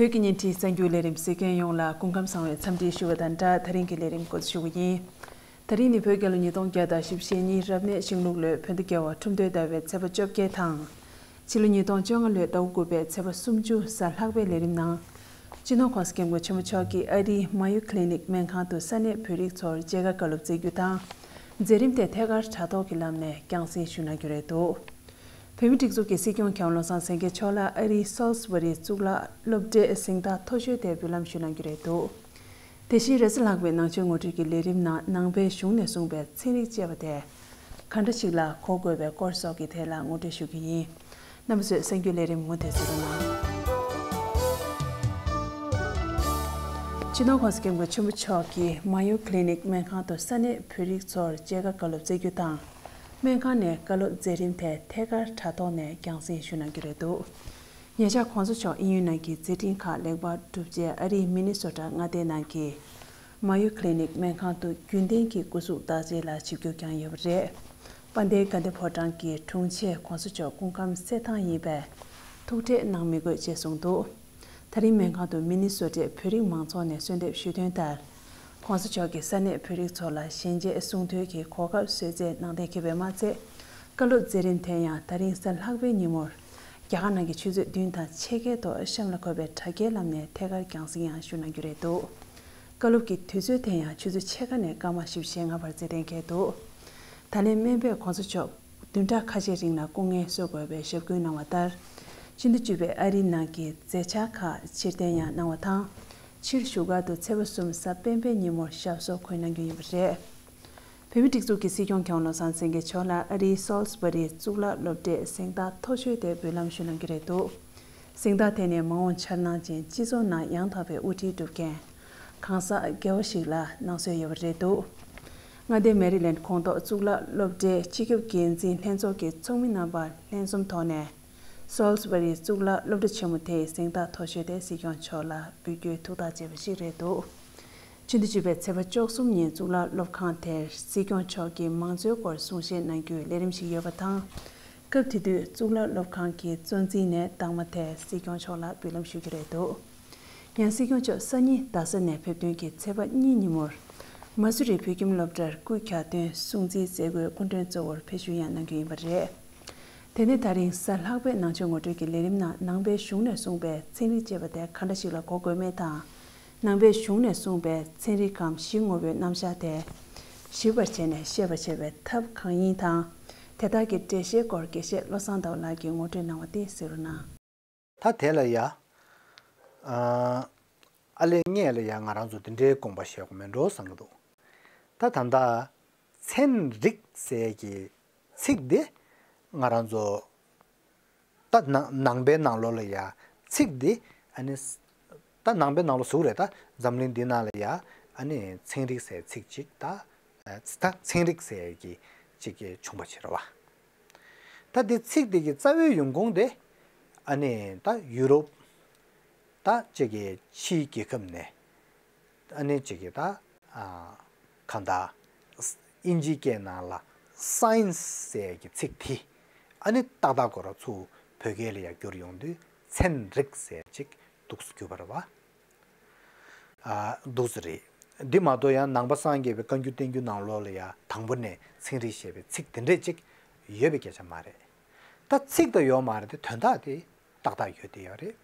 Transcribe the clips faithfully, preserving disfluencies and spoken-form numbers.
བོད་ཀྱི་བརྙན་འཕྲིན་གསར་འགྱུར་ལས་རིམ་གཟིགས་མཁན་ཡོངས་ལ་སྐུ་ཁམས་བཟང་བའི་འཚམས་འདྲི་ཞུ་བ་དང་སྦྲགས། ད་རིང་གི་ལས་རིམ་འགོ་འཛུགས་ཞུ་གི་ཡིན། ད་རིང་ནི་བོད་རྒྱལ་ལོ་ཉིས་སྟོང་བརྒྱ་དང་བཞི་བཅུ་ཞེ་གཉིས་རབ་གནས་ཤིང་ལུག་ལོའི་བོད་ཟླ་བརྒྱད་པ་ཁྲུམས་སྟོན་ཟླ་བའི་ཚེས་པ་བཅོ་བརྒྱད་དང་། ཕྱི་ལོ་ཉིས་སྟོང་བཅོ་ལྔ་ལོའི་ཟླ་བ་དགུ་པའི་ཚེས་པ་སུམ་ཅུ་གཟའ་ལྷག་པའི་ལས་རིམ་ནང་། སྤྱི་ནོར་༸གོང་ས་༸སྐྱབས་མགོན་ཆེན་པོ་མཆོག་གིས་ཨ་རིའི་མ་ཡོ་ཁི་ལི་ནིག་སྨན་ཁང་དུ་ས་གནས་བོད་རིགས་ཚོར་མཇལ་ཁ་བཀའ་སློབ་སྩལ་རྒྱུ་དང་། མཛད་རིམ་དེ་ཐད་ཀར་དྲ་ཐོག་གི་ལམ་ནས་རྒྱང་སྲིང་ཞུ་གནང་རྒྱུ་རེད་འདུག་བོད་མིའི་སྒྲིག་འཛུགས་ཀྱི་སྲིད་སྐྱོང་མཁས་དབང་བློ་བཟང་སེང་གེ་མཆོག་ལ་ཨ་རིའི་སོལ་སི་བྷ་རིའི་གཙུག་ལག་སློབ་གྲྭའི་གཟེངས་རྟགས་མཐོ་ཤོས་དེ་འབུལ་ལམ་ཞུ་གནང་རྒྱུ་རེད་འདུག་དེ་བཞིན་རེས་གཟའ་ལྷག་པའི་ནང་ཆོས་ངོ་སྤྲོད་ཀྱི་ལས་རིམ་ནང་ནང་པའི་གཞུང་ནས་གསུངས་པའི་ཚན་རིག་ཅེས་པ་དེ་ག་འདྲ་ཞིག་ལ་གོ་དགོས་པའི་སྐོར་སོགས་ཀྱི་ཐད་ལ་ངོ་སྤྲོད་ཞུ་རྒྱུ་ཡིན། རྣམ་པ་ཚོས་གསར་འགྱུར་ལས་རིམ་མུ་མཐུད་གཟིགས་རོགས་གནང་། སྤྱི་ནོར་༸གོང་ས་༸སྐྱབས་མགོན་ཆེན་པོ་མཆོག་གིས་མ་ཡོ་ཁི་ལི་ནིག་སྨན་ཁང་དུ་ས་གནས་བོད་རིགས་ཚོར་མཇལ་ཁ་བཀའ་སློབ་སྩལ་རྒྱུ་དང་། སྨན་ཁང་ནས་བཀའ་སློབ་མཛད་རིམ་དེ་ཐད་ཀར་དྲ་ཐོག་ནས་རྒྱང་སྲིང་ཞུ་གནང་རྒྱུ་རེད་འདུག་ཉེ་ཆར་༸གོང་ས་མཆོག་དབྱིན་ཡུལ་ནང་གི་མཛད་འཕྲིན་ཁག་ལེགས་པར་གྲུབ་རྗེས་ཨ་རིའི་མི་ནི་སོ་ཊ་མངའ་སྡེ་ནང་གི་མ་ཡོ་ཁི་ལི་ནིག་སྨན་ཁང་དུ་རྒྱུན་ལྡན་གྱི་སྐུ་གཟུགས་བརྟག་དཔྱད་ལ་ཆིབས་བསྒྱུར་བསྐྱངས་ཡོད་པ་རེད། དཔལ་ལྡན་དགའ་ལྡན་ཕོ་བྲང་གི་དྲུང་ཆེས་༸གོང་ས་མཆོག་སྐུ་ཁམས་གསལ་ཐང་ཡིན་པས་ཐུགས་ཁྲལ་གནང་མི་དགོས་ཅེས་གསུངས་འདུག་ད་རིང་སྨན་ཁང་དུ་མི་ནི་སོ་ཊའི་བོད་རིགས་མང་ཚོགས་ནས་གསོལ་འདེབས་ཞུས་དོན་ལྟར། ༸གོང་ས་མཆོག་གིས་ས་གནས་བོད་རིགས་ཚོ་ལ་ཞལ་མཇལ་གསུང་ཐོས་ཀྱི་གོ་སྐབས་གསོལ་སྩལ་གནང་བསྡད་ཀྱི་ཡོད་པ་མ་ཚད། བཀའ་སློབ་མཛད་རིམ་དེ་ཡང་ད་རིང་གཟའ་ལྷག་པའི་ཉིན་མོར་རྒྱ་གར་ནང་གི་ཆུ་ཚོད་བདུན་དང་ཕྱེད་ཀའི་ཐོག་གཤམ་ལ་འཁོད་པའི་དྲ་རྒྱའི་ལམ་ནས་ཐད་ཀར་རྒྱང་སྲིང་ཡང་ཞུ་གནང་རྒྱུ་རེད་འདུག་བཀའ་སློབ་ཀྱི་དུས་ཚོད་དེ་ཡང་ཆུ་ཚོད་ཕྱེད་ཀ་ནས་སྐར་མ་བཞི་བཅུ་ཞེ་ལྔ་བར་རྩིས་གཏན་འཁེལ་འདུག་ད་ལན་སྨན་པས་༸གོང་ས་མཆོག་བདུན་ཕྲག་ཁ་ཤས་རིང་ལ་སྐུ་ངལ་གསོ་དགོས་པའི་ཞབས་སྐུལ་གནང་བ་ལྟར། ཕྱི་ཟླ་བཅུ་པའི་ཨ་རིའི་ནང་གི་མཛད་འཆར་ཁག་ཕྱིར་འཐེན་ཡང་གནང་བ་དང་། ཕྱིར་བཞུགས་སྒར་དུ་ཚེས་པ་གསུམ་གཟའ་སྤེན་པའི་ཉིན་མོར་ཞབས་སོར་འཁོད་གནང་རྒྱུ་ཡིན་པ་རེད། བོད་མིའི་སྒྲིག་འཛུགས་ཀྱི་སྲིད་སྐྱོང་མཁས་དབང་བློ་བཟང་སེང་གེ་མཆོག་ལ་ཨ་རིའི་སོལ་སི་བྷ་རིའི་གཙུག་ལག་སློབ་གྲྭའི་གཟེངས་རྟགས་མཐོ་ཤོས་དེ་འབུལ་ལམ་ཞུ་གནང་རྒྱུ་རེད་འདུག་གཟེངས་རྟགས་དེ་ནི་མ་འོངས་འཆར་སྣང་ཅན་སྤྱི་ཚོགས་ནང་ཡང་དག་པའི་དབུ་ཁྲིད་སྒྲུབ་མཁན་གང་ཟག་རྒྱལ་བ་ཞིག་ལ་གནང་སྲོལ་ཡོད་པ་རེད་འདུག་མངའ་སྡེ་མེ་རི་ལེནཌ་ཁོངས་གཏོགས་གཙུག་ལག་སློབ་གྲྭའི་སྤྱི་ཁྱབ་འགན་འཛིན་ལྷན་ཚོགས་ཀྱི་ཚོགས་མི་རྣམ་པ་ལྷན་འཛོམས་ཐོག་ནས། སོལ་སི་བྷ་རིའི་གཙུག་ལག་སློབ་གྲྭ་ཆེན་མོ་དེའི་གཟེངས་རྟགས་མཐོ་ཤོས་དེ་སྲིད་སྐྱོང་མཆོག་ལ་འབུལ་རྒྱུའི་ཐུགས་ཐག་བཅད་པ་ཞིག་རེད་འདུག་ཕྱི་ཟླ་བཅུ་པའི་ཚེས་པ་བཅུ་གསུམ་ཉིན་གཙུག་ལག་སློབ་ཁང་དེར་སྲིད་སྐྱོང་མཆོག་གིས་མང་གཙོའི་སྐོར་གསུང་བཤད་གནང་རྒྱུའི་ལས་རིམ་ཞིག་ཡོད་པ་དང་། སྐབས་དེ་དུས་གཙུག་ལག་སློབ་ཁང་གི་གཙོ་འཛིན་ནས་རྟགས་མ་དེ་སྲིད་སྐྱོང་མཆོག་ལ་འབུལ་ལམ་ཞུ་རྒྱུ་རེད་འདུག་ཡང་སྲིད་སྐྱོང་མཆོག་སང་ཉིན་རྡ་ས་ནས་ཕེབས་ཐོན་གྱི་ཚེས་པ་གཉིས་ཉིན་མོར། མ་སུ་རི་བོད་ཁྱིམ་སློབ་གྲྭར་སྐུའི་གྱ་སྟོན་སྲུང་བརྩིའི་མཛད་སྒོའི་སྐུ་མགྲོན་གཙོ་བོར་ཕེབས་བསུ་ཡང་གནང་རྒྱུ་ཡིན་པ་རེད། དེ་ནས་ད་རིང་གཟའ་ལྷག་པའི་ནང་ཆོས་ངོ་སྤྲོད་ཀྱི་ལས་རིམ་ནང་ནང་པའི་གཞུང་ནས་གསུངས་པའི་ཚན་རིག་ཅེས་པ་དེ་ག་འདྲ་ཞིག་ལ་གོ་དགོས་མེད་དང་། ནང་པའི་གཞུང་ནས་གསུངས་པའི་ཚན་རིག་གམ་གཞི་ངོ་བོའི་རྣམ་གཞག་དེ་ཞིབ་པར་བྱས་ནས་ཤེས་པར་བྱེད་པའི་ཐབས་གང་ཡིན་དང་། དེ་དག་གི་འགྲེལ་བཤད་སྐོར་དགེ་བཤེས་བློ་བཟང་ཟླ་བ་ལགས་ཀྱིས་ངོ་སྤྲོད་གནང་བ་དེ་གཟིགས་རོགས་གནང་། ད་དེ་ལ་ཡ། ཨ་ཨ་ལས་ངས་ལ་ཡ་ང་རང་ཚོ་དེ་འདྲའི་དགོངས་པ་བཞེས་དགོས་མེད་འགྲོ་བསམ་གྱི་འདུག་ད་ད་ལྟ་ཚན་རིག་ཟེར་གྱི་ཚིག་འདི་ང་རང་ཚོ་ད་ནང་ནང་པའི་ནང་ལོགས་ལ་ཡ་ཚིག་འདི་ཨ་ནི་ད་ནང་པའི་ནང་ལོགས་ཟུག་རེད། ད་འཛམ་གླིང་འདི་ནང་ལ་ཡ་ཨ་ནི་ཚན་རིག་ཟེར་ཚིག་ཅིག་ད་ད་ཚན་རིག་ཟེར་གྱི་ཅིག་བྱུང་བ་ཅིག་རེད་བ། ད་འདི་ཚིག་འདི་གི་རྩ་བའི་ཡོང་ཁུངས་དེ་ཨ་ནི་ད་ཡུ་རོབ་ད་ཅིག་གི་ཕྱིའི་རྒྱལ་ཁབ་ནས་ཨ་ནི་ཅིག་གི་ད་ཨ་གང་ད་ཨིན་ཇིའི་སྐད་ནང་ལ་སའེན་སི་ཟེར་གྱི་ཚིག་དེ་ཨ་ནི་ཏག་ཏག་ཁོ་རང་ཚུར་བོད་སྐད་ལ་ཡང་བསྒྱུར་ཡོང་དུས་ཚན་རིག་ཟེར་ཅིག་འདུག་སེ་བསྒྱུར་བ་རེད་བ། ཨ་འདུག་སེ་རེད། འདི་མ་གཏོགས་ཡང་ནང་པ་སངས་རྒྱས་པའི་བཀའ་འགྱུར་བསྟན་འགྱུར་ནང་ལོགས་ལ་ཡང་དང་པོ་ནས་ཚན་རིག་ཞེས་པའི་ཚིག་དེ་འདྲས་ཅིག་ཡོད་པའི་སྐད་ཆ་མ་རེད། ད་ཚིག་ད་ཡོད་མ་རེད་དེ་དོན་དག་དེ་ཏག་ཏག་ཡོད་དེ་ཡོད་རེད།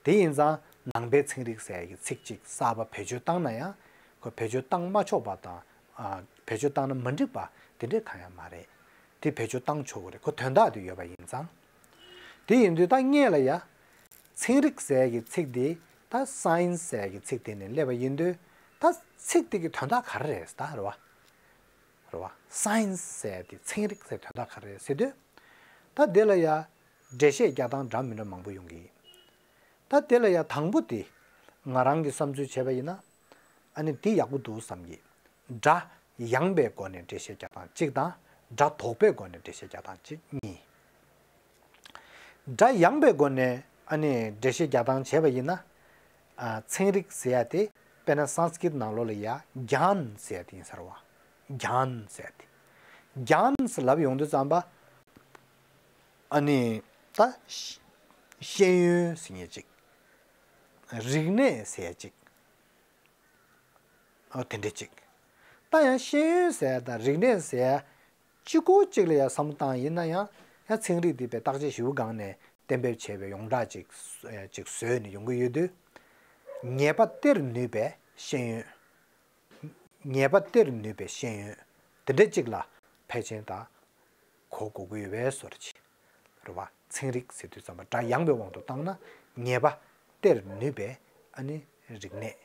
དེ་ཡིན་ཙང་ནང་པའི་ཚན་རིག་ཟེར་ཡག་གི་ཚིག་ཅིག་གསར་པ་བེད་སྤྱོད་བཏང་ན་ཡང་ཁོ་བེད་སྤྱོད་བཏང་མ་ཆོག་པ་དང་ཨ་བེད་སྤྱོད་བཏང་ན་མ་འགྲིག་པ་དེ་འདྲས་གང་ཡང་མ་རེད། དེ་བེད་སྤྱོད་བཏང་ཆོག་གི་རེད། ཁོ་དོན་དག་དེ་ཡོད་པ་ཡིན་ཙང་། དེ་ཡིན་དུས་ད་ངས་ལ་ཡ། ཚན་རིག་ཟེར་གྱི་ཚིག་དེ་ད་སའེན་སི་ཟེར་གྱི་ཚིག་དེ་ནས་སླེབས་པ་ཡིན་དུས་ད་ཚིག་དེ་གི་དོན་དག་ག་རེ་རེད་ད་རེད་བ། རེད་བ། སའེན་སི་ཟེར་དེ་ཚན་རིག་ཟེར་དོན་དག་ག་རེ་རེད་ཟེར་དུས། ད་དེ་ལ་ཡ་འགྲེལ་བཤད་རྒྱག་སྟངས་འདྲ་མི་འདྲ་མང་པོ་ཡོང་གི་ཡིན། ད་དེ་ལ་ཡ་དང་པོ་དེ་ང་རང་གི་བསམ་ཚུལ་བྱས་པ་ཡིན་ན་ཨ་ནི་དེ་ཡག་པོ་འདུག་བསམ་གྱི། སྒྲ་ཡངས་པའི་སྒོ་ནས་འགྲེལ་བཤད་རྒྱག་སྟངས་གཅིག་དང་སྒྲ་དོག་པའི་སྒོ་ནས་འགྲེལ་བཤད་རྒྱག་སྟངས་གཅིག་གཉིས། སྒྲ་ཡངས་པའི་སྒོ་ནས་ཨ་ནི་འགྲེལ་བཤད་རྒྱག་སྟངས་བྱས་པ་ཡིན་ན། ཨ་ཚན་རིག་ཟེར་ཡ་དེ་དཔེར་ན་སཾ་སྐྲྀཏ་ནང་ལོགས་ལ་ཡ་གྱཱན་ཟེར་ཡ་དེ་ཡིན་ས་རེད་བ། གྱཱན་ཟེར་ཡ་དེ། གྱཱན་ཟེར་ལབ་ཡོང་དུས་ཙམ་པ། ཨ་ནི་ད་ཤེས་ཤེས་ཡོན་ཟེར་མཁན་ཅིག་རིག་གནས་ཟེར་ཡ་ཅིག་ཨོ་དེ་འདྲ་ཅིག་ད་ཡང་ཤེས་ཡོན་ཟེར་ཡ་དང་རིག་གནས་ཟེར་ཡ་གཅིག་པོ་གཅིག་ལ་ཡང་བསམ་བློ་བཏང་ཡིན་ན་ཡང་ཡང་ཚན་རིག་འདི་པའི་བརྟག་དཔྱད་ཞིབ་སྒང་ནས་གཏན་འབེབས་བྱས་པའི་ཡོངས་གྲགས་ཅིག་ཅིག་བཟོས་ནས་ཡོང་གི་ཡོད་དུས། ངེས་པ་སྟེར་ནུས་པའི་ཤེས་ཡོན། ངེས་པ་སྟེར་ནུས་པའི་ཤེས་ཡོན་དེ་འདྲ་གཅིག་ལ་ཕལ་ཆེར་ད་གོ་དགོས་ཀྱི་ཡོད་པའི་བཟོ་འདྲ་ཅིག་རེད་བ། ཚན་རིག་ཟེར་དུས་ཙམ་པ་སྒྲ་ཡངས་པའི་དབང་དུ་བཏང་ན་ངེས་པ་སྟེར་ནུས་པའི་ཨ་ནི་རིག་གནས་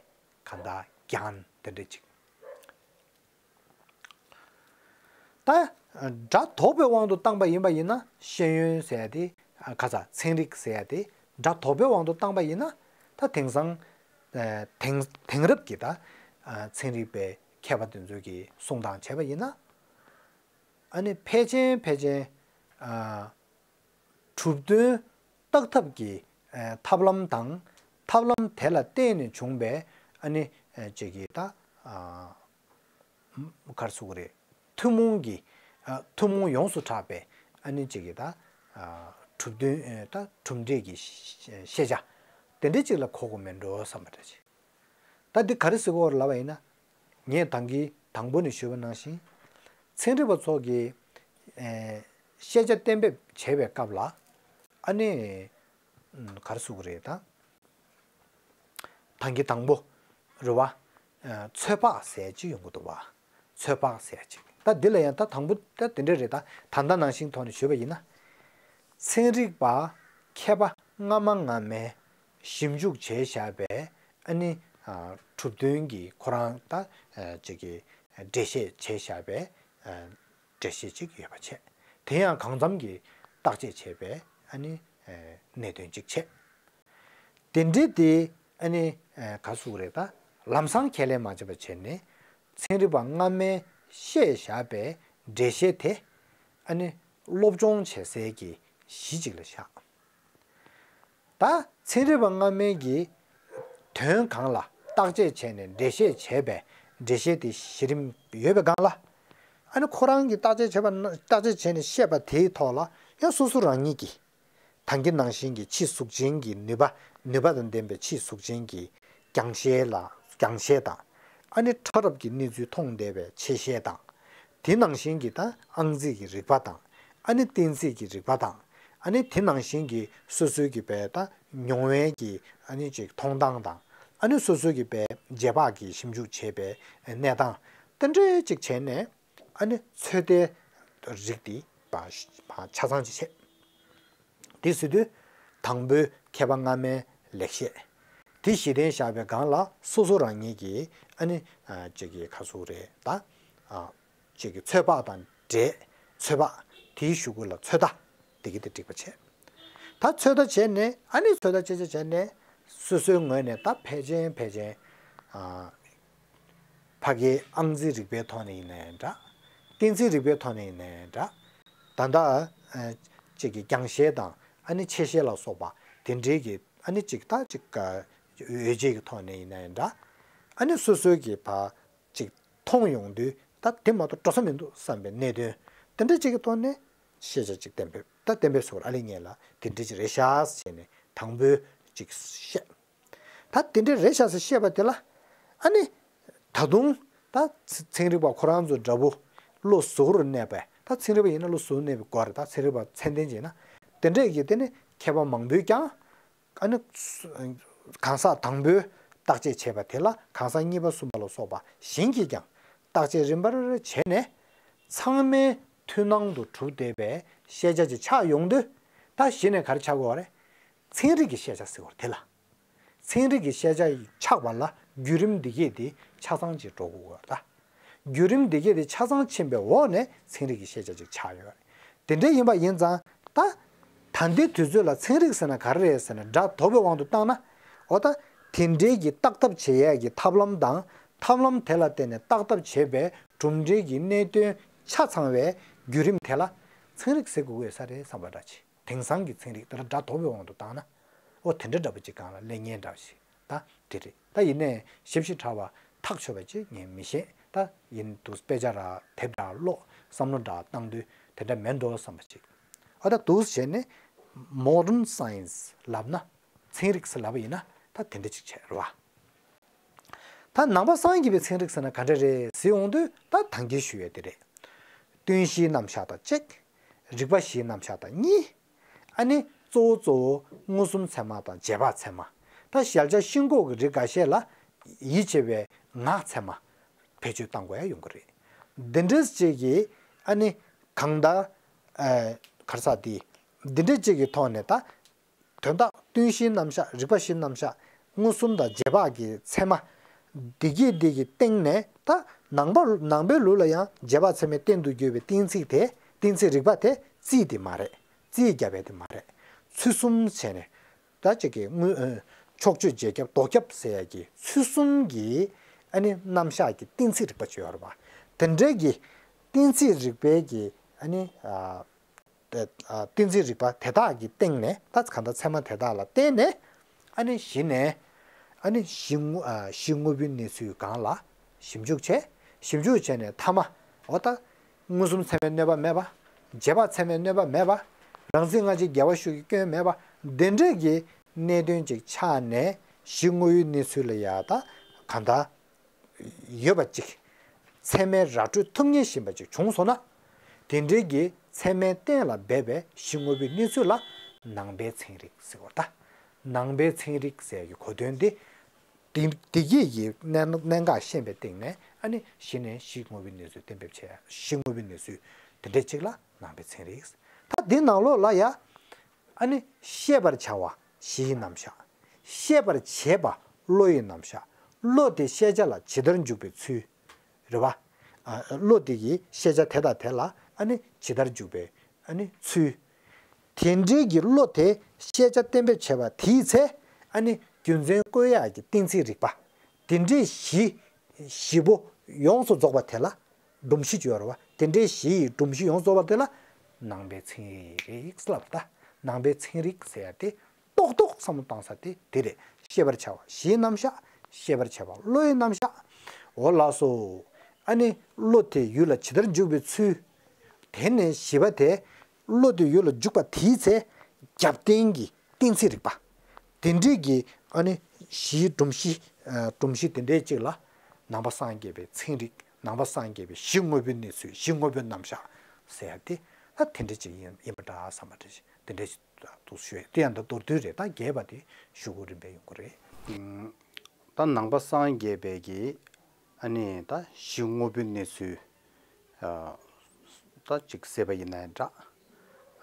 གང་དག་ཀྱང་དེ་འདྲ་ཅིག་ད་སྒྲ་དོག་པའི་དབང་དུ་བཏང་པ་ཡིན་པ་ཡིན་ན་ཤེས་ཡོན་ཟེར་ཡ་དེ་ཨ་ག་ས་ཚན་རིག་ཟེར་ཡ་དེ་སྒྲ་དོག་པའི་དབང་དུ་བཏང་པ་ཡིན་ན་ད་དེང་སང་ཨ་དེང་དེང་རབས་ཀྱི་ད་ཨ་ཚན་རིག་པའི་མཁས་པ་དེ་ཚོས་ཀྱིས་གསུང་སྟངས་བྱས་པ་ཡིན་ན་ཨ་ནི་ཕལ་ཆེར་ཕལ་ཆེར་ཨ་གྲུབ་དོན་བརྟག་ཐབས་ཀྱི་ཨ་ཐབས་ལམ་དང་ཐབས་ལམ་དེ་ལ་བརྟེན་ནས་བྱུང་པའི་ཨ་ནི་ཨ་ཅིག་གི་ད་ཨ་ག་རེ་ཟེར་དགོས་རེད། ཐུན་མོང་གི་ཨ་ཐུན་མོང་ཡོངས་སུ་གྲགས་པའི་ཨ་ནི་ཅིག་གི་ད་ཨ་གྲུབ་དོན་ཨ་ད་གྲུབ་འབྲས་ཀྱི་ཤེས་བྱ་དེ་འདྲ་ཅིག་ལ་གོ་དགོས་མེད་འགྲོ་བསམ་པ་འདྲ་ཅིག་ད་འདི་ག་རེ་ཟེར་དགོས་རེད་ལབ་པ་ཡིན་ན། ངས་ད་གིན་དང་པོ་ནས་ཞུས་པ་ནང་བཞིན། ཚན་རིག་པ་ཚོ་གིས་ཨེ་ཤེས་བྱ་གཏན་འབེབས་བྱེད་པའི་སྐབས་ལ་ཨ་ནི་ཨམ་ག་རེ་ཟེར་དགོས་རེད་ད། ད་གིན་དང་པོ་རེད་བ། ཨ་ཚོད་དཔག་ཟེར་ཅིག་ཡོང་གི་འདུག་བ། ཚོད་དཔག་ཟེར་ཅིག་ད་འདི་ལ་ཡང་ད་དང་པོ་ད་དེ་འདྲ་རེད་ད། ད་ལྟ་ནང་བཞིན་ཐོག་ནས་ཞུས་པ་ཡིན་ན། ཚན་རིག་པ་མཁས་པ་སྔ་མ་སྔ་མས་ཞིབ་འཇུག་བྱས་བཞག་པའི་ཨ་ནི་ཨ་གྲུབ་དོན་གྱི་ཁོ་རང་ད་ཨ་ཅིག་གི་འགྲེལ་བཤད་བྱས་བཞག་པའི་ཨ་འགྲེལ་བཤད་ཅིག་ཡོད་པ་བྱས། དེ་ཡང་གང་འཚམ་གྱི་བརྟག་དཔྱད་བྱས་པའི་ཨ་ནི་ཨ་གནད་དོན་ཅིག་བྱས། དེ་འདྲའི་དེ་ཨ་ནི་ཨ་ག་ཟེར་དགོས་རེད་ད། ལམ་སང་ཁས་ལེན་མ་བྱས་པ་བྱས་ནས་ཚན་རིག་པ་སྔ་མས་བཤད་བཞག་པའི་འགྲེལ་བཤད་དེ་ཨ་ནི་སློབ་སྦྱོང་བྱེད་སའི་གི་གཞི་ཅིག་ལ་བཞག་ད་ཚན་རིག་པ་སྔ་མའི་གི་དོན་གང་ལ་བརྟག་དཔྱད་བྱས་ནས་འགྲེལ་བཤད་བྱས་པའི་འགྲེལ་བཤད་དེ་གཞི་རིམ་ཡོད་པའི་སྒང་ལ། ཨ་ནི་ཁོ་རང་གིས་བརྟག་དཔྱད་བྱས་པ་ན་བརྟག་དཔྱད་བྱས་ནས་བཤད་པ་དེའི་ཐོག་ལ་ཡང་སོ་སོ་རང་ཉིད་ཀྱིས་ད་གིན་ནང་བཞིན་གྱི་ཕྱིའི་གཟུགས་ཅན་གྱི་ནུས་པ་ནུས་པ་དང་ལྡན་པའི་ཕྱིའི་གཟུགས་ཅན་གྱི་རྒྱང་ཤེལ་ལ་རྒྱང་ཤེལ་དང་། ཨ་ནི་ཕྲ་རབ་ཀྱི་གནས་ཚུལ་མཐོང་བསྡད་པའི་ཆེ་ཤེལ་དང་། དེ་ནང་བཞིན་གྱི་ད་ཨང་རྩིས་ཀྱི་རིག་པ་དང་། ཨ་ནི་གཏན་ཚིགས་ཀྱི་རིག་པ་དང་། ཨ་ནི་དེ་ནང་བཞིན་གྱི་སོ་སོའི་གི་པའི་ད་མྱོང་བའི་གི་ཨ་ནི་ཅིག་མཐོང་སྟངས་དང་། ཨ་ནི་སོ་སོའི་གི་པའི་རྗེས་དཔག་གི་ཞིབ་འཇུག་བྱེད་པའི་གནས་སྟངས་དེ་འདྲའི་ཅིག་བྱས་ནས། ཨ་ནི་ཚོད་ལྟའི་རིགས་དེ་ཆ་ཚང་ཅིག་བྱས། དེ་ཟེར་དུས་དང་པོའི་མཁས་པ་སྔ་མའི་ལེགས་བཤད། དེ་གཞི་རྟེན་བཞག་པའི་སྒང་ལ་སོ་སོ་རང་ཉིད་ཀྱིས་ཨ་ནི་ཅིག་གི་ག་ཟེར་དགོས་རེད་ད། ཅིག་གི་ཚོད་དཔག་དང་འབྲེལ་ཚོད་དཔག་དེའི་གཞུག་གུ་ལ་ཚོད་ལྟ་དེ་གི་དེ་འགྲིག་པ་བྱས། ད་ཚོད་ལྟ་བྱས་ནས་ཨ་ནི་ཚོད་ལྟ་བྱས་བྱས་བྱས་ནས་སོ་སོའི་ངོས་ནས་ད་ཕལ་ཆེར་ཕལ་ཆེར་ཕ་གིའི་ཨང་རྩིས་རིག་པའི་ཐོག་ནས་ཡིན་ན་ཡང་འདྲ། གཏན་ཚིགས་རིག་པའི་ཐོག་ནས་ཡིན་ན་ཡང་འདྲ། ད་ལྟ་ཅིག་གི་རྒྱང་ཤེལ་དང་ཨ་ནི་ཆེ་ཤེལ་ལ་སོགས་པ་དེ་འདྲའི་གི་ཨ་ནི་ཅིག་ད་ཅིག་འོད་བྱེད་ཀྱི་ཐོག་ནས་ཡིན་ན་ཡང་འདྲ། ཨ་ནི་སོ་སོའི་གི་ཕ་ཅིག་མཐོང་ཡོང་དུས་ད་དེ་མ་གཏོགས་འགྲོ་ས་མི་འདུག་བསམ་པའི་གནད་དོན་དེ་འདྲ་ཅིག་གི་ཐོག་ནས་ཤེས་བྱ་ཅིག་གཏན་འབེབས་ད་གཏན་འབེབས་སོགས་ཨ་ལེ་ངེས་ལ་དེ་འདྲ་ཅིག་རེད་ཤག་ཟེར་ནས་དང་པོའི་ཅིག་བཤད། ད་དེ་འདྲ་རེད་ཤག་ཟེར་བཤད་པ་དེ་ལ་ཨ་ནི་ད་དུང་ད་ཚན་རིག་པ་ཁོ་རང་ཚོ་འདྲ་པོ་བློ་གཟུ་བོར་གནས་པའི་ད་ཚན་རིག་པ་ཡིན་ན་བློ་གཟུ་བོར་གནས་པའི་སྐོར་རེད། ད་ཚན་རིག་པ་ཚད་ལྡན་ཅིག་ཡིན་ན་དེ་འདྲས་ཀྱི་དེ་ནི་མཁས་པ་མང་པོས་ཀྱང་། ཨ་ནི། གང་ཟག་དང་པོའི་བརྟག་དཔྱད་བྱས་པ་དེ་ལ་གང་ཟག་གཉིས་པ་གསུམ་པ་ལ་སོགས་པ་གཞན་གྱིས་ཀྱང་བརྟག་དཔྱད་རིམ་པར་བྱས་ནས། ཚང་མའི་མཐུན་སྣང་དུ་གྲུབ་བསྡད་པའི་ཤེས་བྱ་ཅིག་ཆགས་ཡོང་དུས། ད་གཞི་ནས་ག་རེ་ཆགས་དགོས་པ་རེད། ཚན་རིག་གི་ཤེས་བྱ་ཟེར་བ་དེ་ལ། ཚན་རིག་གི་ཤེས་བྱ་ཆགས་པ་ལ་བརྒྱུད་རིམ་འདི་གས་དེ་ཆ་ཚང་ཅིག་འགྲོ་དགོས་པ་རེད་ད། བརྒྱུད་རིམ་འདི་གས་དེ་ཆ་ཚང་ཕྱིན་པའི་འོག་ནས་ཚན་རིག་གི་ཤེས་བྱ་ཅིག་ཆགས་ཡོད་རེད། དེ་འདྲ་ཡིན་པ་ཡིན་ཙང་ད། ད་ལྟའི་དུས་ཚོད་ལ་ཚན་རིག་ཟེར་ན་ག་རེ་རེད་ཟེར་ན་སྒྲ་དོག་པའི་དབང་དུ་བཏང་ན། འོ་ད། དེ་འདྲའི་གི་བརྟག་ཐབས་བྱེད་ཡས་ཀྱི་ཐབས་ལམ་དང་ཐབས་ལམ་དེ་ལ་བརྟེན་ནས་བརྟག་ཐབས་བྱེད་པའི་གྲུབ་འབྲས་ཀྱི་གནད་དོན་ཆ་ཚང་བའི་བརྒྱུད་རིམ་དེ་ལ་ཚན་རིག་ཟེར་དགོས་ཀྱི་ཡོད་ས་རེད་བསམ་པ་འདྲ་ཅིག་དེང་སང་གི་ཚན་རིག་དེ་ལ་སྒྲ་དོག་པའི་དབང་དུ་བཏང་ན། འོ་དེ་འདྲ་འདྲ་པོ་ཅིག་སྒང་ལ་སླེབས་ཉེན་འདྲ་པོ་ཞིག་ད་དེ་རེད། ད་ཡིན་ནའི་ཞིབ་ཞིབ་ཕྲ་བ་ཐག་ཆོད་པ་ཅིག་ངས་མི་ཤེས། ད་ཡིན་དུས་དཔེ་ཆ་ར་དེབ་འདྲ་ཀློག་བསམ་བློ་འདྲ་བཏང་དུས་དེ་འདྲ་མེད་འགྲོ་བསམ་པ་ཅིག་ཨ་ད་འདུག་བྱས་ནས་མོ་ཌན་སའེན་སི་ལབ་ན། ཚན་རིག་ཟེར་ལབ་པ་ཡིན་ན་ད་ ད་དེ་འདྲ་ཅིག་བྱས་རེད་བ། ད་ནང་པ་སངས་རྒྱས་པའི་ཚན་རིག་ཟེར་ན་ག་འདྲ་རེད་ཟེར་ཡོང་དུས། ད་ད་གིན་ཞུས་ཡས་དེ་རེད། ཀུན་གཞིའི་རྣམ་གཞག་དང་གཅིག་རིག་པ་བཞིའི་རྣམ་གཞག་དང་གཉིས། ཨ་ནི་གཙོ་བོ་གཙོ་བོ་མངོན་སུམ་ཚད་མ་དང་རྗེས་དཔག་ཚད་མ། ད་གཞལ་བྱ་ཤིན་ལྐོག་གི་རིགས་འགའ་ཤས་ལ་ཡིད་ཆེས་པའི་ངག་ཚད་མ་བེད་སྤྱོད་གཏང་དགོས་ཡ་ཡོང་གི་རེད། འདི་འདྲ་ཅིག་གིས་ཨ་ནི་གང་ལྟར་ཨ་ག་རེ་ཟེར་དེ། འདི་འདྲ་ཅིག་གི་ཐོག་ནས་ད་དོན་དག་ཀུན་གཞིའི་རྣམ་གཞག་རིག་པ་བཞིའི་རྣམ་གཞག་མངོན་སུམ་དང་རྗེས་དཔག་གི་ཚད་མ། འདི་གི་འདི་གི་སྟེང་ནས་ད་ནང་པ་ནང་པའི་ལུགས་ལ་ཡང་རྗེས་དཔག་ཚད་མའི་སྟེང་དུ་གྱུར་པའི་གཏན་ཚིགས་དེ། གཏན་ཚིགས་རིག་པ་དེ་རྩིས་དེ་མ་རེད། རྩིས་རྒྱབ་པ་དེ་མ་རེད། ཚུལ་གསུམ་བྱས་ནས། ད་ཅིག་གི་དངོས་ཕྱོགས་ཆོས་རྗེས་ཁྱབ་ལྡོག་ཁྱབ་ཟེར་ཡ་གི་ཚུལ་གསུམ་གྱི་ཨ་ནི་རྣམ་གཞག་གི་གཏན་ཚིགས་རིག་པ་ཅིག་ཡོད་རེད་པ། དེ་འདྲའི་གི་གཏན་ཚིགས་རིག་པའི་གི་ཨ་ནི་ཨ། ཨ་གཏན་ཚིགས་རིག་པ་དེ་དག་གི་སྟེང་ནས། ད་གང་ལྟར་ཚད་མ་དེ་དག་ལ་བརྟེན་ནས། ཨ་ནི་གཞི་ནས་ཨ་ནི་གཞི་དངོས་ཨ་གཞི་དངོས་པོའི་གནས་ཚུལ་སྒང་ལ་ཞིབ་འཇུག་བྱས། ཞིབ་འཇུག་བྱས་ནས་མཐའ་མ། འོ་ད་མངོན་སུམ་ཚད་མའི་གནོད་པ་མེད་པ། རྗེས་དཔག་ཚད་མའི་གནོད་པ་མེད་པ། རང་མཚན་སྔ་ཕྱི་འགལ་བ་ཤུགས་ཀྱིས་སྐྱོན་མེད་པ། འདི་འདྲ་གི་གནད་དོན་ཅིག་ཆགས་ནས། གཞི་དངོས་པོའི་གནས་ཚུལ་ལ་ཡ་ད་གང་ལྟར་ཡོད་པ་ཅིག་ཚད་མས་ར་སྤྲོད་ཐུབ་ངེས་བཞིན་པ་ཅིག་བྱུང་སོང་ན། དེ་འདྲའི་གི་ཚད་མས་གཏན་ལ་འབེབས་པའི་གཞི་དངོས་པོའི་གནས་ཚུལ་ལ་ནང་པའི་ཚན་རིག་ཟེར་བ་ད། ནང་པའི་ཚན་རིག་ཟེར་གྱི་གོ་དོན་དེ། དེ་དེ་གྱིས་ཀྱི་གནད་གནད་འགག་ཤེས་པའི་སྟེང་ནས། ཨ་ནི་གཞི་ནས་གཞི་དངོས་པོའི་གནས་ཚུལ་གཏན་འབེབས་བྱས། གཞི་དངོས་པོའི་གནས་ཚུལ་དེ་འདྲ་ཅིག་ལ་ནང་པའི་ཚན་རིག་ད་འདི་ནང་ལོགས་ལ་ཡ། ཨ་ནི་ཤེས་པར་བྱ་བ་གཞིའི་རྣམ་གཞག་ཤེས་པར་བྱེད་པ་བློ་ཡི་རྣམ་གཞག་བློ་དེ་ཤེས་བྱ་ལ་ཇི་ལྟར་འཇུག་པའི་ཚུལ། རེད་བ། ཨ་བློ་དེ་གིས་ཤེས་བྱ་དེ་དང་དེ་ལ་ཨ་ནི་ཇི་ལྟར་འཇུག་པའི་ཨ་ནི་ཚུལ། དེ་འདྲའི་གི་བློ་དེ་ཤེས་བྱ་གཏན་འབེབས་བྱས་པ་དེའི་ཚེ། ཨ་ནི་རྒྱུ་མཚན་བཀོད་ཡག་གི་གཏན་ཚིགས་རིག་པ། དེ་འདྲའི་གཞི་བཞི་པོ་ཡོངས་སུ་རྫོགས་པ་དེ་ལ། སྒྲོམ་གཞི་ཅིག་ཡོད་རེད་བ། དེ་འདྲའི་གཞི་ཡི་སྒྲོམ་གཞི་ཡོངས་རྫོགས་པ་དེ་ལ་ནང་པའི་ཚན་རིག་ལབ་ད། ནང་པའི་ཚན་རིག་ཟེར་ཡ་དེ་ཏོག་ཏོག་བསམ་བློ་བཏང་ས་དེ་དེ་རེད། ཤེས་པར་བྱ་བ་གཞིའི་རྣམ་གཞག་ཤེས་པར་བྱ་བ་བློ་ཡི་རྣམ་གཞག་འོ་ལགས་སོ། ཨ་ནི་བློ་དེ་ཡུལ་ལ་ཇི་ལྟར་འཇུག་པའི་ཚུལ། དེ་ནས་བཞི་པ་དེ། བློ་དེ་ཡུལ་ལ་འཇུག་པ་དེའི་ཚེ། རྒྱབ་རྟེན་གྱི་གཏན་ཚིགས་རིག་པ། དེ་འདྲའི་གི་ཨ་ནི་གཞིའི་སྒྲོམ་གཞི། ཨ་སྒྲོམ་གཞི་དེ་འདྲའི་ཅིག་ལ་ནང་པ་སངས་རྒྱས་པའི་ཚན་རིག་ནང་པ་སངས་རྒྱས་པའི་གཞི་དངོས་པོའི་གནས་ཚུལ། གཞི་དངོས་པོའི་རྣམ་གཞག་ཟེར་ཡ་དེ། ད་དེ་འདྲ་ཅིག་ཡིན་ཡིན་པ་འདྲ་བསམ་པ་འདྲ་ཞིག་དེ་འདྲ་ཞིག་ཏུ་ཞུ་ཡ་དེ་ཡང་ད་མདོར་བསྡུས་རེད། ད་རྒྱས་པ་དེ་ཞུ་དགོས་རིམ་པས་ཡོང་གི་རེད། ད་ནང་པ་སངས་རྒྱས་པའི་གི་ཨ་ནི་ད་གཞི་དངོས་པོའི་གནས་ཚུལ། ཨ་ད་ཅིག་བཤད་པ་ཡིན་ན་འདྲ།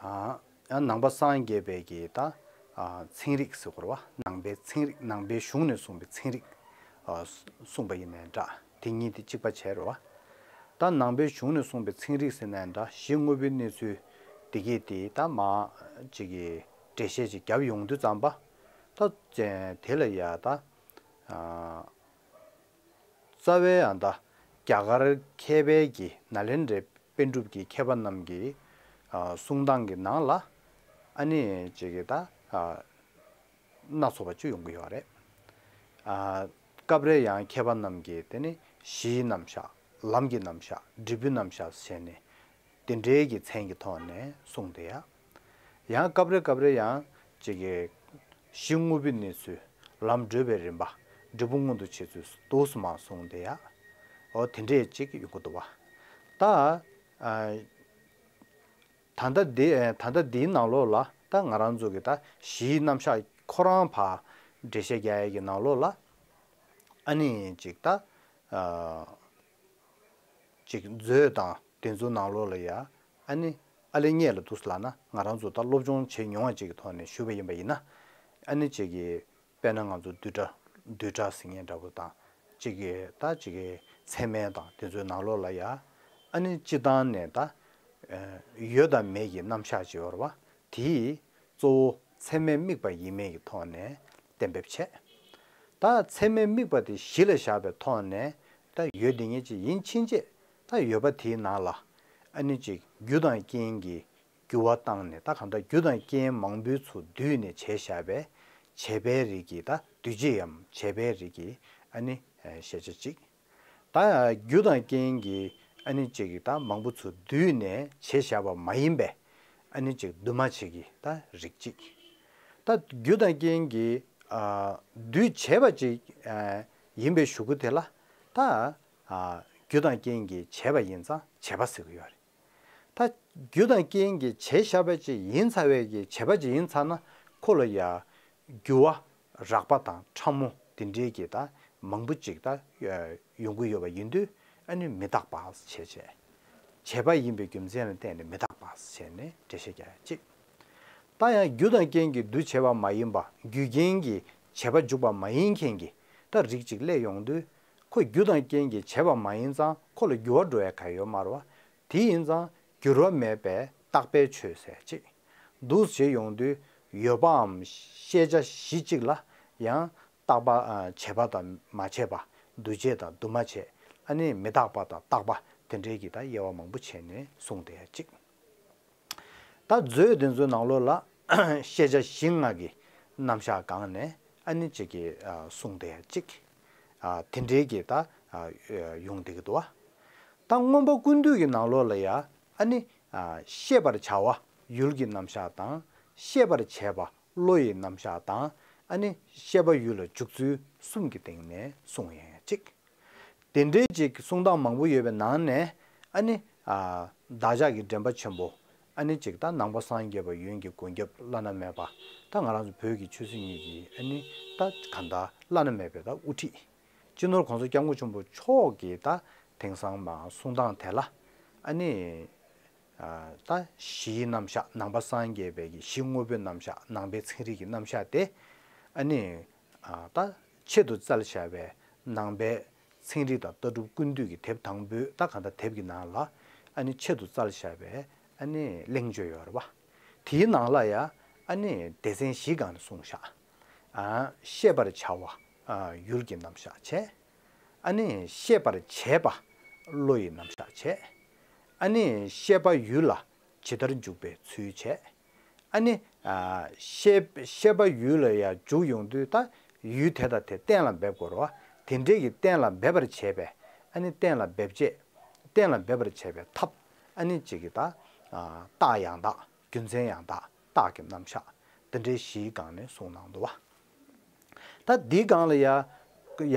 ཨ་ཡང་ནང་པ་སངས་རྒྱས་པའི་གི་ད་ཨ་ཚན་རིག་ཟེར་དགོས་རེད་བ། ནང་པའི་ཚན་རིག་ནང་པའི་གཞུང་ནས་གསུངས་པའི་ཚན་རིག་ཨ་གསུངས་པ་ཡིན་ན་འདྲ། དེ་གཉིས་དེ་གཅིག་པ་བྱས་རེད་བ། ད་ནང་པའི་གཞུང་ནས་གསུངས་པའི་ཚན་རིག་ཟེར་ན་འདྲ། གཞི་དངོས་པོའི་གནས་ཚུལ་དེ་གས་དེ་ད་མ་ཅིག་གི་འགྲེལ་བཤད་ཅིག་བརྒྱབ་ཡོང་དུས་ཙམ་པ། ད་དེ་ལ་ཡ་ད་ཨ། རྩ་བའི་ཨ་ད་རྒྱ་གར་མཁས་པའི་གི་ནཱ་ལེནྡྲའི་པཎ་གྲུབ་ཀྱི་མཁས་པ་རྣམས་ཀྱི་ཨ་གསུང་སྟངས་ཀྱི་ནང་ལ་ཨ་ནི་ཅིག་གི་ད་ཨ་སྣ་ཚོགས་པ་ཅིག་ཡོང་གི་ཡོད་རེད། ཨ་སྐབས་རེ་ཡང་མཁས་པ་རྣམས་ཀྱིས་དེ་ནི་གཞིའི་རྣམ་གཞག་ལམ་གྱི་རྣམ་གཞག་འབྲས་བུའི་རྣམ་གཞག་ཟེར་ནས་དེ་འདྲའི་གི་མཚན་གྱི་ཐོག་ནས་གསུངས་བསྡད་ཡ། ཡང་སྐབས་རེ་སྐབས་རེ་ཡང་ཅིག་གི་གཞི་དངོས་པོའི་གནས་ཚུལ། ལམ་བགྲོད་པའི་རིམ་པ། འབྲས་བུ་མངོན་དུ་བྱེད་ཚུལ་འདུག་སེ་མར་གསུངས་བསྡད་ཡ། འོ་དེ་འདྲས་ཅིག་ཡོང་གི་འདུག་བ། ད་ཨ་ད་ལྟ་འདི་ད་ལྟ་འདིའི་ནང་ལོགས་ལ་ད་ང་རང་ཚོ་གི་ད་གཞིའི་རྣམ་གཞག་ཁོ་རང་ཕར་འགྲེལ་བཤད་རྒྱག་ཡ་གི་ནང་ལོགས་ལ་ཨ་ནི་ཅིག་ད་ཨ། ཅིག་མཛོད་དང་དེ་ཚོའི་ནང་ལོགས་ལ་ཡ། ཨ་ནི་ཨ་ལེ་སྙེད་ལ་འདུག་སེ་ལབ་ན། ང་རང་ཚོ་ད་སློབ་སྦྱོང་བྱེད་མྱོང་བ་ཅིག་གི་ཐོག་ནས་ཞུས་པ་ཡིན་པ་ཡིན་ན། ཨ་ནི་ཅིག་གི་དཔེར་ན་ང་ཚོ་བསྡུས་གྲྭ་བསྡུས་གྲྭ་ཟེར་མཁན་འདྲ་པོ་དང་། ཅིག་གི་ད་ཅིག་གི་ཚད་མ་དང་དེ་ཚོའི་ནང་ལོགས་ལ་ཡ། ཨ་ནི་སྤྱིར་བཏང་ནས་ད་ཡོད་དང་མེད་ཀྱི་རྣམ་གཞག་ཅིག་ཡོད་རེད་བ། དེའི་གཙོ་བོ་ཚད་མས་དམིགས་པ་ཡིན་མིན་གྱི་ཐོག་ནས་གཏན་འབེབས་བྱས། ད་ཚད་མས་དམིགས་པ་དེ་གཞི་ལ་བཞག་པའི་ཐོག་ནས་ད་ཡོད་དེ་ངེས་ཅིག་ཡིན་ཕྱིན་ཆད། ད་ཡོད་པ་དེའི་ནང་ལ་ཨ་ནི་ཅིག་རྒྱུ་དང་རྐྱེན་གྱིས་འགྱུར་བ་བཏང་ནས། ད་གང་ལྟར་རྒྱུ་དང་རྐྱེན་མང་པོའི་ཚུར་བསྡུས་ནས་བྱས་བཞག་པའི་བྱས་པའི་རིགས་ཀྱི་ད་འདུས་བྱས་ཡམ་བྱས་པའི་རིགས་ཀྱི་ཨ་ནི་ཤེས་བྱ་གཅིག་ད་རྒྱུ་དང་རྐྱེན་གྱིས་ཨ་ནི་ཅིག་ད་མང་པོ་ཚུར་བསྡུས་ནས་བྱས་བཞག་པ་མ་ཡིན་པའི་ཨ་ནི་ཅིག་འདུས་མ་བྱས་ཀྱི་ད་རིགས་གཅིག་ད་རྒྱུ་དང་རྐྱེན་གྱིས་ ཨ་འདུས་བྱས་པ་ཅིག་ཨ་ཡིན་པའི་གཞུག་གུ་དེ་ལ་ད་ཨ་རྒྱུ་དང་རྐྱེན་གྱིས་བྱས་པ་ཡིན་ཙང་བྱས་པ་ཟེར་གྱི་ཡོད་རེད། ད་རྒྱུ་དང་རྐྱེན་གྱིས་བྱས་བཞག་པ་ཅིག་ཡིན་ཚར་བའི་གི་བྱས་པ་ཅིག་ཡིན་ཚར་ན་ཁོ་ལ་ཡ་འགྱུར་བ་རགས་པ་དང་ཕྲ་མོ་དེ་འདྲའི་གི་ད་མང་པོ་ཅིག་ད་ཡོང་གི་ཡོད་པ་ཡིན་དུས་ཨ་ནི་མི་རྟག་པ་ཞེས་བྱས། བྱས་པ་ཡིན་པའི་རྒྱུ་མཚན་ལ་བརྟེན་ནས་མི་རྟག་པ་ཞེས་ནས་འགྲེལ་བཤད་རྒྱག་ཡ་གཅིག་ད་ཡང་རྒྱུ་དང་རྐྱེན་གྱིས་འདུས་བྱས་པ་མ་ཡིན་པ། རྒྱུ་རྐྱེན་གྱིས་བྱས་པ་འཇུག་པ་མ་ཡིན་མཁན་གྱི་ད་རིགས་གཅིག་སླེབས་ཡོང་དུས་ཁོ་རྒྱུ་དང་རྐྱེན་གྱིས་བྱས་པ་མ་ཡིན་ཙང་ཁོ་ལ་འགྱུར་བ་འགྲོ་ཡ་ག་ཡོད་མ་རེད་བ། དེ་ཡིན་ཙང་འགྱུར་བ་མེད་པའི་རྟག་པའི་ཆོས་ཟེར་གཅིག་འདུག་ཟེར་ཡོང་དུས་ཡོད་པའམ་ཤེས་བྱ་གཞི་གཅིག་ལ་ཡང་རྟག་པ་ཨ་བྱས་པ་དང་མ་བྱས་པ། འདུ་བྱས་དང་འདུ་མ་བྱས། ཨ་ནི་མི་རྟག་པ་དང་རྟག་པ་དེ་འདྲའི་གི་ད་དབྱེ་བ་མང་པོ་བྱས་ནས་གསུངས་བསྡད་ཡ་གཅིག་ད་མཛོད་དེ་ཚོའི་ནང་ལོགས་ལ་ཤེས་བྱ་གཞི་ལྔ་གི་རྣམ་གཞག་སྒང་ནས་ཨ་ནི་གཅིག་གི་ཨ་གསུངས་བསྡད་ཡ་གཅིག་ཨ་དེ་འདྲའི་གི་ད་ཨ་ཡོང་བསྡད་ཀྱི་འདུག་བ། ད་མངོན་པ་ཀུན་བཏུས་ཀྱི་ནང་ལོགས་ལ་ཡ་ཨ་ནི་ཨ་ཤེས་པར་བྱ་བ་ཡུལ་གྱི་རྣམ་གཞག་དང་། ཤེས་པར་བྱེད་པ་བློ་ཡི་རྣམ་གཞག་དང་། ཨ་ནི་ཤེས་པ་ཡུལ་ལ་འཇུག་ཚུལ་གསུམ་གྱི་སྟེང་ནས་གསུངས་ཡོང་ཡ་གཅིག་དེ་འདྲའི་ཅིག་གསུང་སྟངས་མང་པོ་ཡོད་པའི་ནང་ནས་ཨ་ནི་ཨ་བདག་ཅག་གི་འདྲེན་པ་ཆེན་པོ་ཨ་ནི་ཅིག་ད་ནང་པ་སངས་རྒྱས་པ་ཡོན་གྱི་སྒོ་རྒྱབ་བླ་ན་མེད་པ། ད་ང་རང་ཚོ་བོད་ཀྱི་ཆོས་སྲིད་གཉིས་ཀྱི་ཨ་ནི་ད་གང་ལྟར་བླ་ན་མེད་པའི་ད་དབུ་ཁྲིད་སྤྱི་ནོར་གོང་ས་སྐྱབས་མགོན་ཆེན་པོ་མཆོག་གི་ད་དེང་སང་མ་གསུང་སྟངས་དེ་ལ་ཨ་ནི་ཨ་ད་གཞིའི་རྣམ་གཞག་ནང་པ་སངས་རྒྱས་པའི་གི་གཞི་དངོས་པོའི་རྣམ་གཞག་ནང་པའི་ཚན་རིག་གི་རྣམ་གཞག་དེ་ཨ་ནི་ཨ་ད་ཆེད་དུ་བཙལ་བཞག་པའི་ནང་པའི་ཚན་རིག་དང་ལྟ་གྲུབ་ཀུན་བཏུས་ཀྱི་དེབ་དང་པོའི་ད་གང་ལྟར་དེབ་ཀྱི་ནང་ལ་ཨ་ནི་ཆེད་དུ་བཙལ་བཞག་པའི་ཨ་ནི་གླེང་བརྗོད་ཡོད་རེད་བ། དེའི་ནང་ལ་ཡ་ཨ་ནི་སྡེ་ཚན་བཞིའི་སྒང་ནས་གསུངས་བཞག་ཨ་ཤེས་པར་བྱ་བ་ཨ་ཡུལ་གྱི་རྣམ་གཞག་བྱས། ཨ་ནི་ཤེས་པར་བྱེད་པ་བློ་ཡི་རྣམ་གཞག་བྱས། ཨ་ནི་ཤེས་པ་ཡུལ་ལ་ཇི་ལྟར་འཇུག་པའི་ཚུལ་བྱས། ཨ་ནི་ཨ་ཤེས་ཤེས་པ་ཡུལ་ལ་ཡང་འཇུག་ཡོང་དུས་ད་ཡུལ་དེ་དང་དེ་གཏན་ལ་འབེབས་དགོས་རེད་བ། དེ་འདྲའི་གི་གཏན་ལ་འབེབས་པར་བྱེད་པའི་ཨ་ནི་གཏན་ལ་འབེབས་བྱེད། གཏན་ལ་འབེབས་པར་བྱེད་པའི་ཐབས་ཨ་ནི་གཅིག་གི་ད་ཨ་རྟགས་ཡང་དག་རྒྱུ་མཚན་ཡང་དག་རྟགས་ཀྱི་རྣམ་གཞག་དེ་འདྲའི་བཞིའི་སྒང་ནས་གསུངས་གནང་འདུག་བ། ད་འདིའི་སྒང་ལ་ཡ་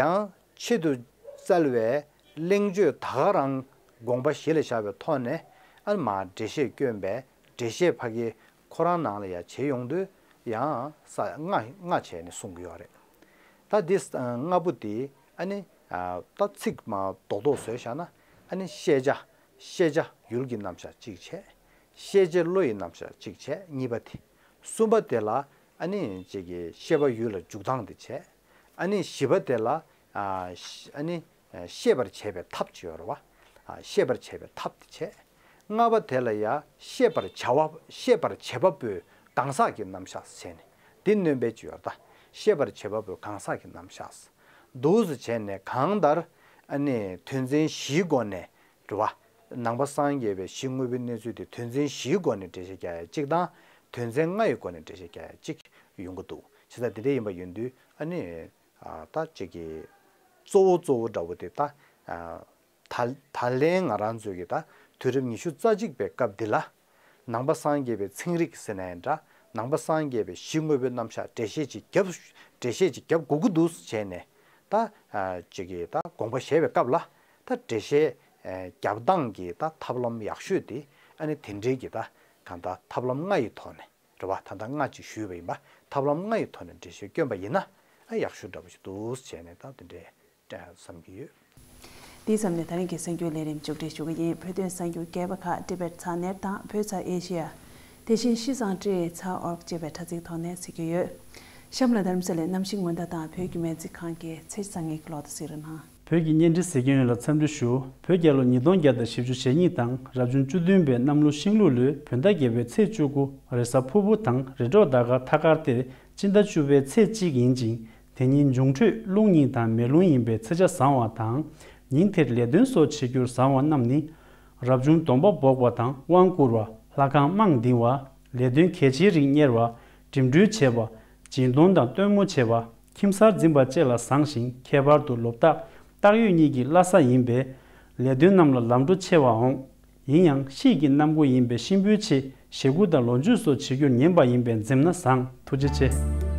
ཡང་ཆེད་དུ་བཙལ་བའི་གླེང་བརྗོད་ད་ག་རང་དགོངས་པ་གཞི་ལ་བཞག་པའི་ཐོག་ནས་ཨ་ནི་མར་འགྲེལ་བཤད་བསྐྱོན་པས་འགྲེལ་བཤད་ཕ་གི་ཁོ་རང་ནང་ལ་ཡ་བྱེད་ཡོང་དུས་ཡང་ས་ལྔ་ལྔ་བྱས་ནས་གསུང་གི་ཡོད་རེད། ད་འདི་ལྔ་པོ་དེ་ཨ་ནི་ད་ཚིག་མ་རྡོག་རྡོག་བཟོས་བཞག་ན་ཨ་ནི་ཤེས་བྱ་ཤེས་བྱ་ཡུལ་གྱི་རྣམ་གཞག་གཅིག་བྱས། ཤེས་བྱེད་བློ་ཡི་རྣམ་གཞག་གཅིག་བྱས་གཉིས་པ་དེ། གསུམ་པ་དེ་ལ་ཨ་ནི་ཅིག་གི་ཤེས་པ་ཡུལ་ལ་འཇུག་སྟངས་དེ་བྱས། ཨ་ནི་བཞི་པ་དེ་ལ་ཨ་ཤ་ཨ་ནི་ཤེས་པར་བྱེད་པའི་ཐབས་ཅིག་ཡོད་རེད་བ། ཨ་ཤེས་པར་བྱེད་པའི་ཐབས་དེ་བྱས། ལྔ་པ་དེ་ལ་ཡ་ཤེས་པར་བྱ་བ་ཤེས་པར་བྱེད་པ་པོའི་གང་ཟག་གི་རྣམ་གཞག་ཟེར་ནས་འདི་སྣོན་པའི་ཅིག་ཡོད་རེད་ད། ཤེས་པར་བྱེད་པ་པོའི་གང་ཟག་གི་རྣམ་གཞག་འདུག་སེ་བྱས་ནས་གང་ལྟར་ཨ་ནི་དོན་ཚན་བཞིའི་སྒོ་ནས། རེད་བ། ནང་པ་སངས་རྒྱས་པའི་གཞི་དངོས་པོའི་གནས་ཚུལ་དེ་དོན་ཚན་བཞིའི་སྒོ་ནས་འགྲེལ་བཤད་རྒྱག་ཡ་གཅིག་དང་། དོན་ཚན་ལྔ་ཡི་སྒོ་ནས་འགྲེལ་བཤད་རྒྱག་ཡ་གཅིག་ཡོང་གི་འདུག་བྱས་ཙང་དེ་འདྲ་ཡིན་པ་ཡིན་དུས་ཨ་ནི་ཨ་ད་གཅིག་གི་གཙོ་བོ་གཙོ་བོ་འདྲ་བོ་དེ་ད་ཨ་ད་ད་ལན་ང་རང་ཚོའི་གི་ད་དུས་རབས་ཉི་ཤུ་རྩ་གཅིག་པའི་སྐབས་འདི་ལ། ནང་པ་སངས་རྒྱས་པའི་ཚན་རིག་ཟེར་ན་ཡང་འདྲ། ནང་པ་སངས་རྒྱས་པའི་གཞི་དངོས་པོའི་རྣམ་གཞག་འགྲེལ་བཤད་ཅིག་བརྒྱབ། འགྲེལ་བཤད་ཅིག་བརྒྱབ་དགོས་ཀྱི་འདུག་བྱས་ནས་ད་ཨ་ཅིག་གིས་ད་དགོངས་པ་བཞེས་པའི་སྐབས་ལ་ད་འགྲེལ་བཤད་ཨ་བརྒྱབ་སྟངས་ཀྱི་ད་ཐབས་ལམ་ཡག་ཤོས་དེ་ཨ་ནི་དེ་འདྲའི་གི་ད་གང་ལྟར་ཐབས་ལམ་ལྔ་ཡི་ཐོག་ནས་རེད་བ། ད་ལྟ་ལྔ་ཅིག་ཞུས་པ་ཡིན་པ། ཐབས་ལམ་ལྔ་ཡི་ཐོག་ནས་འགྲེལ་བཤད་བསྐྱོན་པ་ཡིན་ན་ཨ་ཡག་ཤོས་འདྲ་པོ་ཞིག་འདུག་བྱས་ནས་ད་དེ་འདྲའི་བསམ་གྱི་ཡོད། འདི་ཙམ་ནས་ད་རིང་གི་གསར་འགྱུར་ལས་རིམ་མཇུག་སྒྲིལ་ཞུ་གི་ཡིན། བོད་དོན་གསར་འགྱུར་རྒྱས་པ་ཁག་ཊི་བེཊ་ཚགས་ནེཊ་དང་བོད་ཚ་ཨེ་ཤི་ཡ། དེ་བཞིན་ཤིས་ཨང་ཊི་ཨེ་ཚ་ཨོར་གི་ཅེས་པའི་དྲ་ཚིགས་ཐོག་ནས་གཟིགས་རྒྱུ་ཡོད། གཤམ་ལ་རྡ་རམ་ས་ལའི་གནམ་གཤིས་སྔོན་བརྡ་དང་བོད་ཀྱི་སྨན་རྩིས་ཁང་གི་ཚེས་གྲངས་ཀྱི་ལོ་ཐོ་གཟིགས་རོགས་གནང་། བོད་ཀྱི་བརྙན་འཕྲིན་གཟིགས་མཁན་ཡོངས་ལ་འཚམས་འདྲི་ཞུ། བོད་རྒྱལ་ལོ་ཉིས་སྟོང་བརྒྱ་དང་བཞི་བཅུ་ཞེ་གཉིས་དང་རབ་བྱུང་བཅུ་བདུན་པའི་གནམ་ལོ་ཤིང་ལུག་ལོའི་བོད་ཟླ་བརྒྱད་པའི་ཚེས་བཅུ་དགུ་རེས་གཟའ་ཕུར་བུ་དང་རེས་གྲོགས་ཟླ་སྐར་ཐ་སྐར་ཏེ་སྤྱི་ཟླ་བཅུ་པའི་ཚེས་གཅིག་ཡིན་ཅིང་། དེ་ཉིན་འབྱུང་འཕྲོད་རླུང་ཉིན་དང་མེ་རླུང་ཡིན་པས་ཚེས་ཆ་བཟང་བ་དང་། ཉིན་དེར་ལས་དོན་སོགས་བྱེད་རྒྱུར་བཟང་བ་རྣམས་ནི། རབ་བྱུང་སྡོམ་པ་འབོགས་པ་དང་དབང་བསྐུར་བ། ལྷ་ཁང་རྨང་འདིང་བ། ལས་དོན་གལ་ཆེའི་རིགས་གཉེར་བ། འགྲིམ་འགྲུལ་བྱེད་པ། སྦྱིན་གཏོང་དང་སྟོན་མོ་བྱེད་པ། ཁྱིམ་གསར་འཛིན་པ་བཅས་ལ་བཟང་ཞིང་། ཁྱད་པར་དུ་ལོ་རྟགས་སྟག་ཡོས་གཉིས་ཀྱི་བླ་གཟའ་ཡིན་པས། ལས་དོན་རྣམས་ལ་ལམ་འགྲོ་ཆེ་བ་འོང་། ཡིན་ཡང་དཔྱིད་ཀྱི་གནམ་སྒོ་ཡིན་པས་གཤིན་པོའི་ཆེད་ཞེ་དགུ་དང་ལོ་མཆོད་སོགས་བྱེད་རྒྱུར་ཉན་པ་ཡིན་པས་འཛེམ་ན་བཟང་། ཐུགས་རྗེ་ཆེ།